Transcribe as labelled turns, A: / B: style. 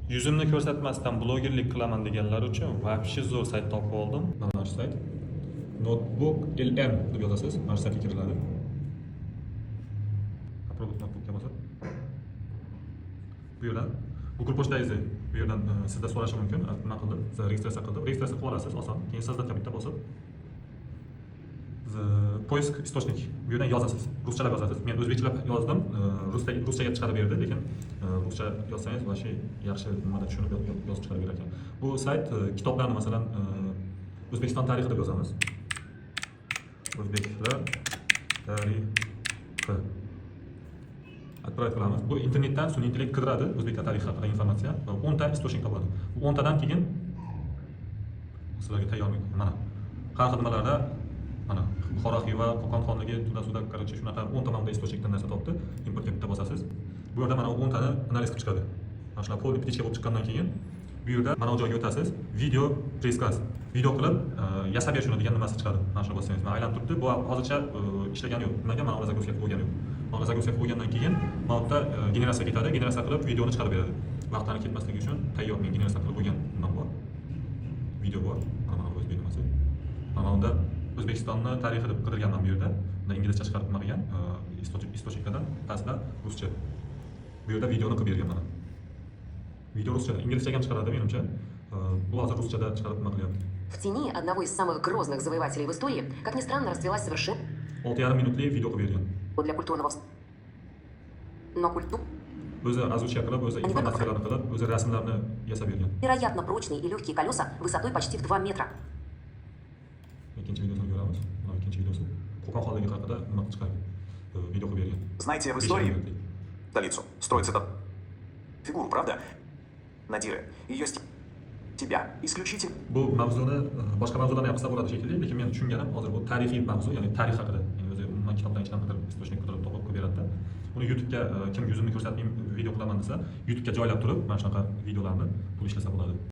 A: Yuzimni ko'rsatmasdan blogerlik qilaman deganlar uchun вообще zo'r sayt topib oldim. Mana shu sayt. Notebook LM deb yozasiz. Mana shu saytga kiriladi. Попробовать ноутбукka bosib. Bu yerdan Google pochtangizni bu yerdan sizda so'rashi mumkin. Nima qildi? Siz registratsiya qildi. Registratsiya qilib olasiz, oson. Keyin создать bitta bosib, поиск источник, bu yerdan yozasiz, ruschalab yozasiz. Men o'zbekchalab yozdim, ruschaga chiqarib berdi, lekin ruscha yozsangiz, вообще yaxshi nimada tushunib yozib chiqarib berar ekan bu sayt. Kitoblarni, masalan, O'zbekiston tarixi deb yozamiz, o'zbeklar tarixi, отправить qilamiz. Bu internetdan sun'iy intellekt qidiradi o'zbeklar tarixi haqida informatsiya va 10 ta источник topadi. Bu 10 tadan keyin sizlarga tayyor, mana, har xil nimalarda, mana, Buxoro, Xiva, Qo'qon xonligi, туда-сюда, короче, shunaqa 10 ta mana bunday источник dan narsa topdi. Importga bitta bosasiz, bu yerda mana 10 tani analiz qilib chiqadi. Mana shular полный птичка bo'lib chiqqandan keyin bu yerda mana bu joyga o'tasiz, видео пересказ, video qilib yasab ber shuni degan nimasi chiqadi. Mana shuni bossangiz, mana, aylanib turibdi. Bu hozircha ishlagani yo'q. Nimaga? Mana, загрузка qilib bo'lgani yo'q. Mana, загрузка qilib bo'lgandan keyin mana bu yerda generatsiya ketadi, generatsiya qilib videoni chiqarib beradi. Vaqtlarni ketmasligi uchun tayyor men generatsiya qilib bo'lgan nimam bor, video bor. Mana bu o'zbek nimasi, mana unda O'zbekistonni tarixi deb qidirganman. Bu yerda unda inglizcha chiqarib nima qilgan, источник lardan pastda ruscha, bu yerda videoni qilib bergan. Mana, video ruschada, inglizchaga ham chiqaradi menimcha. Bu hozir ruschada chiqarib nima qilyapti.
B: В тени одного из самых грозных завоевателей в истории, как ни странно, расцвела совершенно
A: 6,5 minutli video qilib bergan.
B: для культурного. Но культура
A: O'zi озвучка qilib, o'zi informatsiyalarni qilib, o'zi rasmlarni yasab bergan.
B: Невероятно прочные и легкие колеса высотой почти в 2 метра.
A: Ikkinchi videosini ko'ramiz. Mana, ikkinchi videosi Qo'qon xonligi haqida nima qilib chiqargan, video qilib bergan.
C: Знаете, в
A: 5,5
C: истории
A: minutlik.
C: Столицу строится этот фигуру, правда? Надиры. Ее тебя. Исключительно
A: Bu mavzuni boshqa mavzularni ham qilsa bo'ladi shekilli, lekin men tushunganim, hozir bu tarixiy mavzu, ya'ni tarix haqida, ya'ni o'zi umuman kitobdan ichidan qidirib, источник qidirib topib qilib beradida. Uni YouTubega kim yuzimni ko'rsatmayman, video qilaman desa, YouTubega joylab turib, mana shunaqa videolarni pul ishlasa bo'ladi.